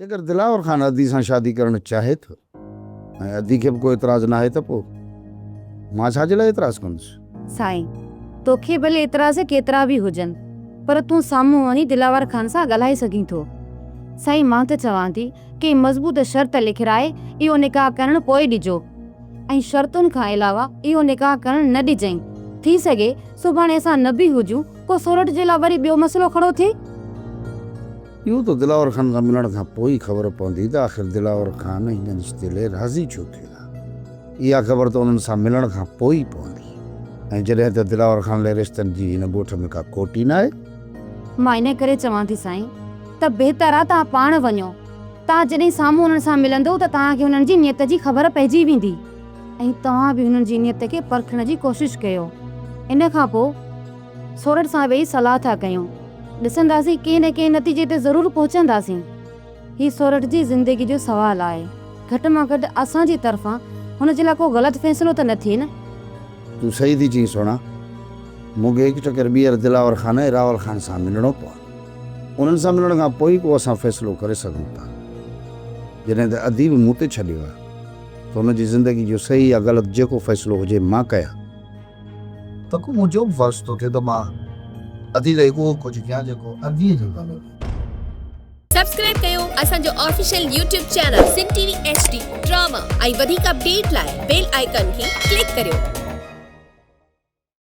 جيڪر دلاور خان ادي سان شادي ڪرڻ چاهي ٿو ۽ ادي کي به ڪو اعتراض ناهي ته پوء مان ڇا جي لاء اعتراض ڪندس. سائين، توکي ڀلي اعتراض ڪيترا به هجن پر تون سامهون وڃي دلاور خان سان ڳالهائي سگهين ٿو. سائين مان ته چوان ٿي ڪي مضبوط شرط لکرائي اهو نڪاح ڪرڻ پوء ڏجو ۽ شرطن کان علاوه اهو نڪاح ڪرڻ نه ڏجئين. ٿي سگهي سڀاڻي اسان نه به هجون ڪو سورٺ جي لاء وري ٻيو مسئلو کڙو ٿئي. اهو ته دلاور خان سان ملڻ کان پوء ئي خبر پوندي ته آخر دلاور خان هن رشتي لئه راضي ڇو ٿيو آهي. اها خبر ته انهن سان ملڻ کان پوء ئي پوندي ۽ جڏهن ته دلاور خان لئه رشتن جي هن ڳوٺ ۾ ڪا کوٽ ئي ناهي. مان انهي ڪري چوان ٿي سائين ته بهتر آ توهان پاڻ وڃو. توهان جڏهن سامهون انهن سان ملندو ته توهان کي انهن جي نيت جي خبر پئجي ويندي ۽ توهان به هنن جي نيت کي پرکڻ جي ڪوشش ڪيو. ان کان پوء. سورٺ سان ويهي صلاح ٿا ڪيون. ڏسنداسين ڪنهن نه ڪنهن نتيجي تي ضرور پهچنداسين. هي سورٺ جي زندگي جو سوال آهي. گهٽ مان گهٽ اسان جي طرفان هن جي لاء ڪو غلط فيصلو ته نه ٿئي نه. تون صحيح ٿي چئين سهڻا. مون کي هڪ چڪر ٻيهر دلاور خان ۽ راول خان سان ملڻو پوندو. انهن سان ملڻ کان پوء ئي ڪو اسان فيصلو ڪري سگهون ٿا. جڏهن ته ادي به مون تي ڇڏيو آهي ته هن جي زندگي جو صحيح يا غلط جيڪو فيصلو هجي مان ڪيان. تکو منهنجو به فرض ٿو ٿئي ته مان ادي لاء اهو ڪجهه ڪيان جيڪو اديء جو ڀلو ٿئي. سبسڪرائب ڪيو اسان جو official YouTube channel Sindh T V H D drama ۽ وڌيڪ اپڊيٽ لاء بيل آئيڪان کي ڪلڪ ڪريو.